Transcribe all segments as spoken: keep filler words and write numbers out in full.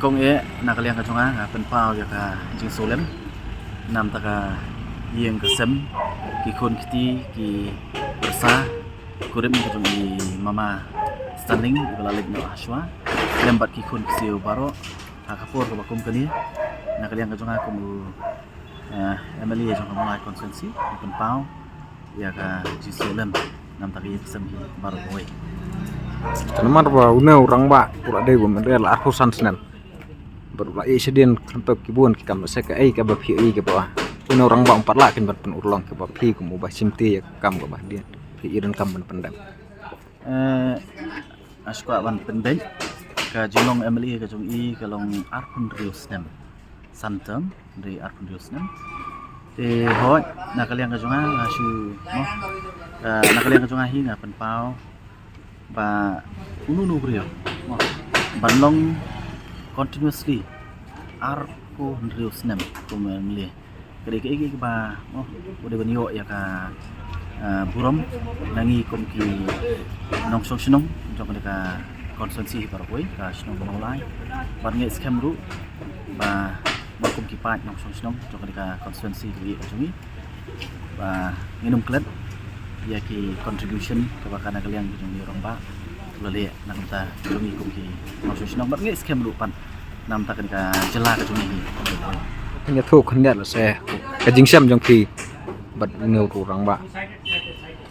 Kong e, na ka liang ka jong nga nga pynpaw ïa ka jingsngewlem namar ka ïing ka sem, ki khun ki kti, ki pyrsa, kurim ka jong i Mama Stunning iba la leit noh ha shuwa, lem bad ki khun ki ksiew baroh. Ha ka por kaba kum kane, na ka liang ka jong nga kum u, eh, M L A jong ka Mawlai constituency, nga pynpaw ïa ka jingsngewlem namar ka ïing ka sem hi baroh kawei. Namar ba une u rangbah u la dei u M L A la arphew san snem. Bad u la ïeh shadien khlem pep ki bun ki kam, se kaei kaba phi ïohi kaba une u rangbah um pat lah kein ban pynurlong kaba phi kum uba shimti ïa ka kam kaba hadien phi ïohi donkam ban pyndep? Eh, nga sngewkwah ban pyndep, ka jinglong M L A ka jong i ka long arphew hynriew snem. San term, hynrei arphew hynriew snem. Te hooid, na ka liang ka jong nga nga shu, mo, ka, na ka liang ka jong nga hi nga pynpaw ba uno uno u briew, mo, ban long continuously arphew hynriew snem kum M L A, ka dei kaei kaei kaba, mo, u dei ban ïoh ïa ka, ah, burom na ngi kum ki nongshong shnong jong kane ka constituency hi baroh kawei, ka shnong Mawlai. Bad nga ngeit skhem ruh ba ma kum ki paid nongshong shnong jong kane ka constituency ka ïing ka jong ngi ba ngin ym klet ïa ki contribution kaba ka na ka liang ka jong i rangbah u la leh na ka bynta jong ngi kum ki nongshong shnong, bad nga ngeit skhem ruh pat na ka bynta kane ka jylla ka jong ngi. Phi ïathuh khyndiat lehse ka jingshem jong phi bad une u rangbah.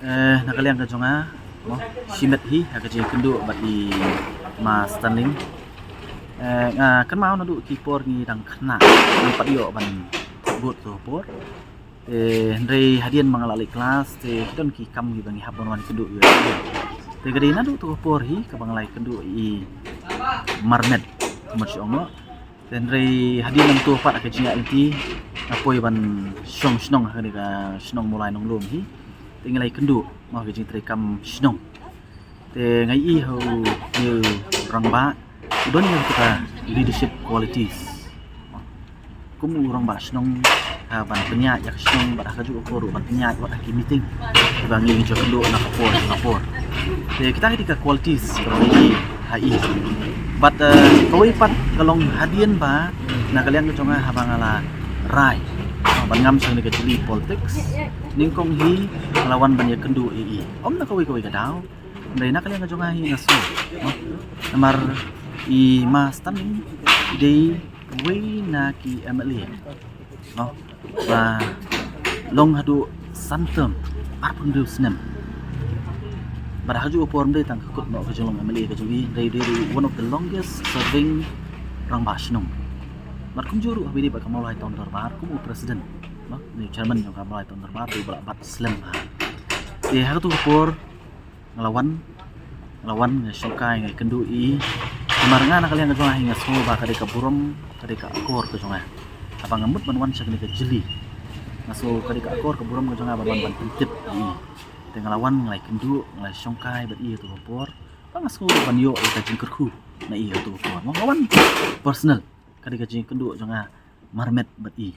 Eh, na ka liang ka jong nga, mo, shimet hi ha ka jingkynduh bad i Ma Stunning. Eh, nga kynmaw naduh ki por ngi dang khynnah, ngam pat ïoh ban bud tu por. Te hynrei hadien ba nga la leit klas te ki don ki kam kiba ngi hap ban wan kynduh ïa i. Te ka dei naduh tu por hi kaba nga la ïakynduh ïa i Marmet, kumba shu ong noh. Te hynrei hadien nangta pat ha ka jingïaid lynti nga poi ban shong shnong ha kane ka shnong Mawlai Nonglum hi. Te ngi la ïakynduh, mo, ha ka jingtrei kam shnong. Te nga ïohi ha une u rangbah u don ïa kita leadership qualities. Kum u rangbah shnong, ha ban pynïaid ïa ka shnong bad ha kajuh ka por ruh ban pynïaid wat ha ki meeting ba ngi ju kynduh na ka por na ka por. Te kita ki dei ka qualities kaba ngi ïohi ha i. Bad, eh, kawei pat ka long hadien ba na ka liang ka jong nga haba nga la rai ban ngam sha kane ka jylli politics, nyngkong hi nga la wan ban ïakynduh ïa i. Ym na kawei kawei ka daw, hynrei na ka liang ka jong nga hi nga sngew, mo, namar i Ma Stunning i dei kawei na ki M L A, mo, ba long haduh san term, arphew hynriew snem. Bad ha kajuh ka por ym dei tang ka kut noh ka jinglong M L A ka jong i, hynrei dei one of the longest serving rangbah shnong. Bad kumjuh ruh haba ïadei bad ka Mawlai Town Dorbar kum u president, mo, ne chairman jong ka Mawlai Town Dorbar, dei ba la bat slem ha. Te ha katu ka por nga la wan, nga la wan, nga shongkai, nga ïakynduh ïa i. Namar nga na ka liang ka jong nga hi nga sngew ba ka dei ka burom, ka dei ka akor ka jong nga. Haba nga mut ban wan sha kane ka jylli, nga sngew ka dei ka akor ka burom ka jong nga ban wan ban pyntip ïa i. Te nga la wan, nga la ïakynduh, nga la shongkai bad i ha katu ka por. Ba nga sngew ban ïoh ïa ka jingkyrkhu na i ha katu ka por. Nga wan personal, ka dei ka jingkynduh jong nga marmet bad i.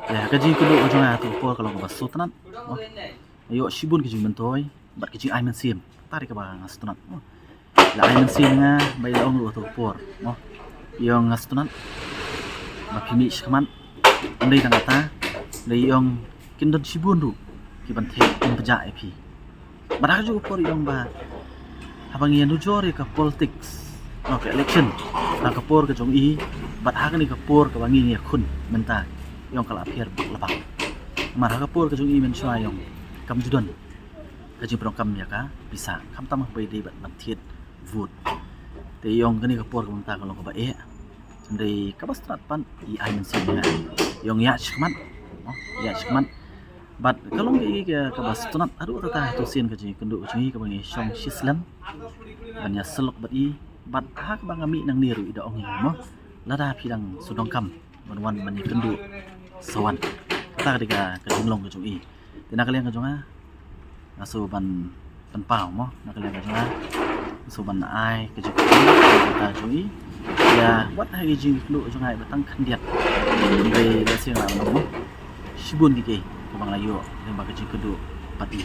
Te ka jingkynduh jong nga ha katu ka por ka long kaba sngewtynnat, mo. Nga ïoh shibun ka jingmyntoi bad ka jingai mynsiem. Kata dei kaba nga sngewtynnat, mo. La ai mynsiem ïa nga ba i la ong ruh ha katu ka por, mo, i ong nga sngewtynnat ba phi mih shakhmat. Ym dei tang kata, hynrei i ong kin don shibun ruh ki ban thep, kin pynjah ïa phi. Bad ha kajuh ka por i ong ba haba ngi ïanujor ïa ka politics, no, ka election, ha ka por ka jong i bad ha kane ka por kaba ngi ïakhun mynta, i ong ka la pher bak la bak. Namar ha ka por ka jong i mynshuwa i ong kam ju don ka jingpyndonkam ïa ka pisa, khamtam haba i dei bad ban thied vote. Te i ong kane ka por ka mynta ka long kaba eh. Hynrei kaba sngewtynnat pat i ai mynsiem ïa nga. I ong ïaid shakhmat, no, ïaid shakhmat. Bad ka long kaei kaei kaba sngewtynnat haduh katta ha katu ka sien ka jingïakynduh ka jong i kaba ngi shong shi slem ban ïasyllok bad i. Bad ha kaba nga mih nangne ruh i da ong ïa nga, mo, lada phi dang shu donkam ban wan ban ïakynduh, sa wan. Kata ka dei ka, ka jinglong ka jong i. Te na ka liang ka jong nga, nga sngew ban pynpaw, mo, na ka liang ka jong nga, nga sngew ban ai ka jingkyrkhu ka jong i ïa wat ha ka jingkynduh ka jong nga ba tang khyndiat. Hynrei lehse nga la ong, mo, shibun kiei kiei kaba nga la ïoh lyngba ka jingkynduh bad i.